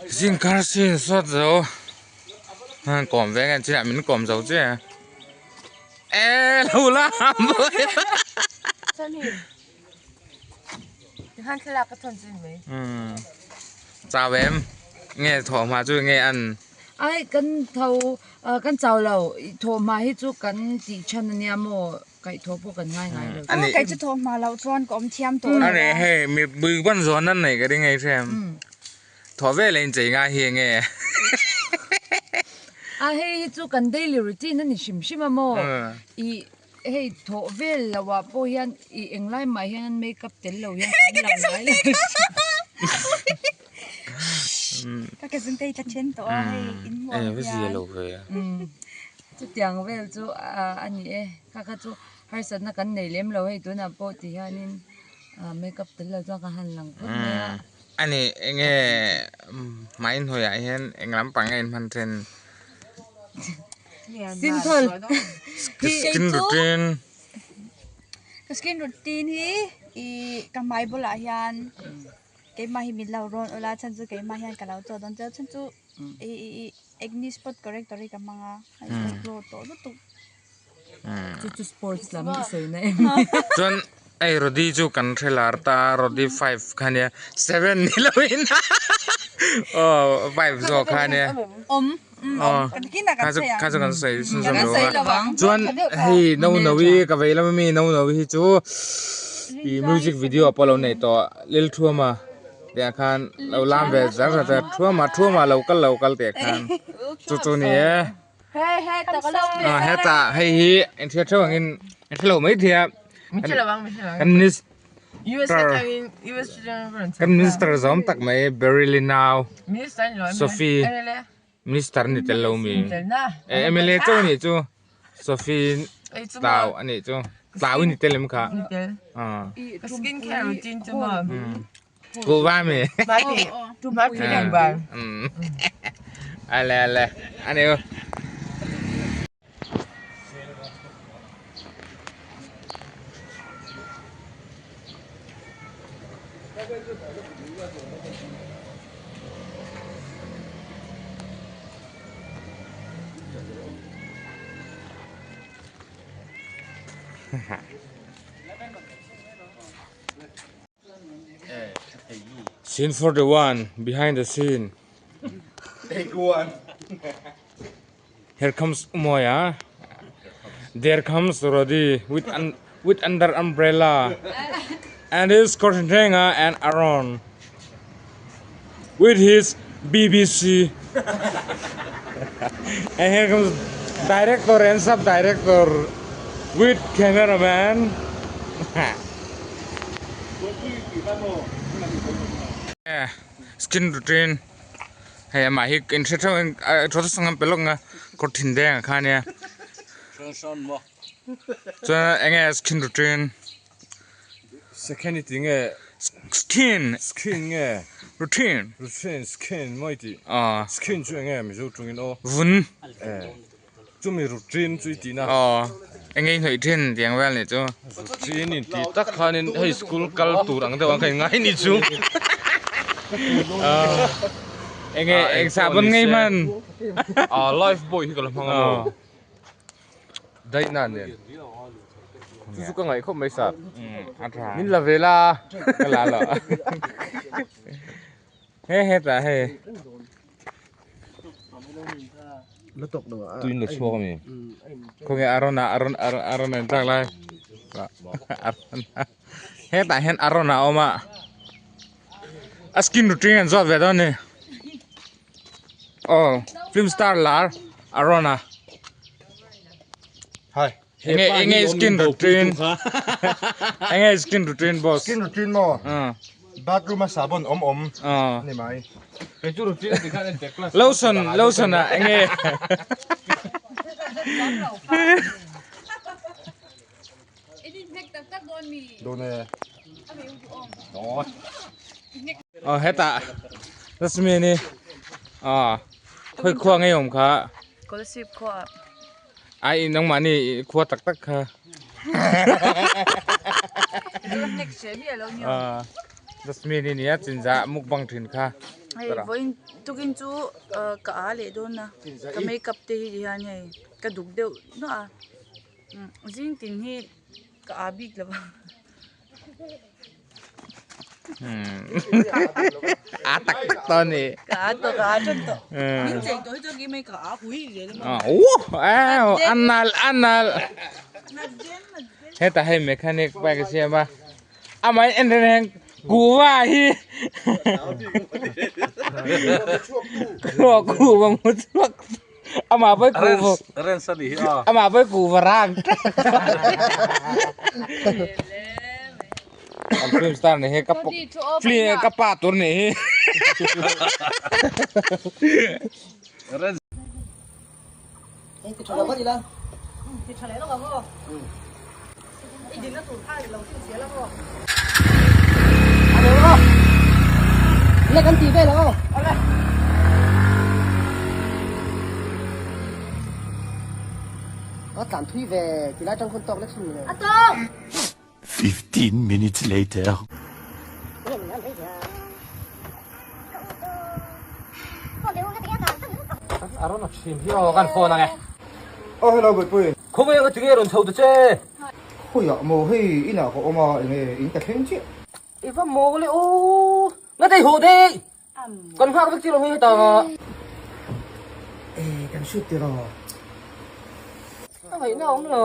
Zingkar sin sawt zo kawm ve nge chinah min kawm zo che e lo la chau em nge thawh hma chu nge an ai kan tho kan chau lo thawh hma hi chu kan tih than ania maw. Kaihthawh pawh kan ngai ngai lo. Ani Kei chu thawh hma loh chuan ka awm thiam tawh lo a. Ani hei mi bui pawn zawn nan nei ka ring ei hrem. Thawh vel in chei ngai hi enge. A hei hi chu kan daily routine a ni hrim hrim a maw. I hei thawh vel loh ah pawh hian i englai mah hian makeup tel lo hian kan lang ngai lo. Ka ke zung te hi tla then tawh a hei in hmuh ang hian. Chutiang vel chu a ni e, kha kha chu harsatna kan nei lem lo hei tunah pawh ti hianin makeup tel lo chuan ka han lang phawt mai a. A ni enge hmai hnuaiah hian eng lampang nge in hman then? Synthol Skin routine. Ka skin routine hi ih ka hmai bulah hian keimah hi min lo rawn ula chhan chu keimah hian ka lo chaw dawn che chhan chu ih ih ih. Acne spot corrector hi ka hmang a, a in glow tawh lutuk. Chu chu sports lam i sawi na em? Chuan hei Rody chu kan hre lar ta Rody 5 kha nia 7 ni lo in aw 5 zawk kha nia. Awm awm kan kinah kan sawi ang. Kha chu kan sawi chhunzawm lo ang. Chuan hei no no hi ka vei lam ami no no hi chu ih music video pawh a lo nei tawh Lilthuama. Tiah khan lo lam ve zar zar a thuama thuama lo kal lo kal tih khan chu chu ni e ah hetah hei hi inhriat theuh angin in hrelo mai thei a kan minister kan minister zawm tak mai Baryli nau Sophie minister ni tel lo mi mla chauh a nih chu Sophie tlau a nih chu tlau i ni tel em kha kuhva mi ale ale a ni u. Scene 41 behind the scene. Take one. Here comes Umoya. There comes Rodi with un with under umbrella. And his Kortenga and Aaron with his BBC. And here comes director and sub-director with cameraman. Yeah, skin routine. Hei amah hi in hre theuh in a thu sang an pe lawk ang a kawr thin deng ah khan ania chuan eng nge skin routine second i tih nge skin skin nge routine routine skin maw i tih aw skin chu eng nge mizo tungin aw vun e chumi routine chu i tih na aw eng nge i hnawih thin tih ang vel nih chu routine in tih tak khanin hei school kal tur ang deuh ang kha in ngai ni chu eng nge eng sahbawn ngei hman ah life boy hi ka la hmang a maw daihna nen chu chu ka ngaih khawp mai sa min la ve la ka la lo he hetah hei Tuin la chhuak ami? Khawnge Aaron a Aaron Aaron a in tlak lai hetah hian Aaron a awm a a skin routine an zawt ve dawn a ni aw film star lar Aaron a Hi enge enge skin routine enge skin routine boss skin routine maw Bathroom a sabon awm awm a ni mai. Lotion lotion ah enge Dawn e. Aw hetah Lasmi ni aw khawi khua ngei awm kha. Kolasib khua. Ai nangmahni khua tak tak kha. Lasmi ni nia chinzah mukbang thin kha. Hei vawiin tukin chu ka a leh dawn a ka makeup te hi tihian hei ka duk deuh nuah a zing tin hi ka a bik lo va. A tak tak tawh a ni. Ka a tawh ka a tan tawh. Min chei tawh hi chuan keimah hi ka a hui zel a maw. A nalh a nalh. Hetah hei mechanic bike a siam a. Amah en reng reng kuhva hi kuhva mu chhuak amah pawh kuhva amah pawh kuhva rang an film star ni hi ka film ka pa tur ni hi. 15 minutes later. Kan phone ang e. Oh hello Bawihpui. Khawnge anga tinge rawn chho ta che? Khawiah maw hei inah ka awm a enge in ka thleng chiah. I va maw le aw. Nga dei haw dei. Kan nghak vek chiah lo hei heta. E kan shoot tiraw. A ngaihna awm lo.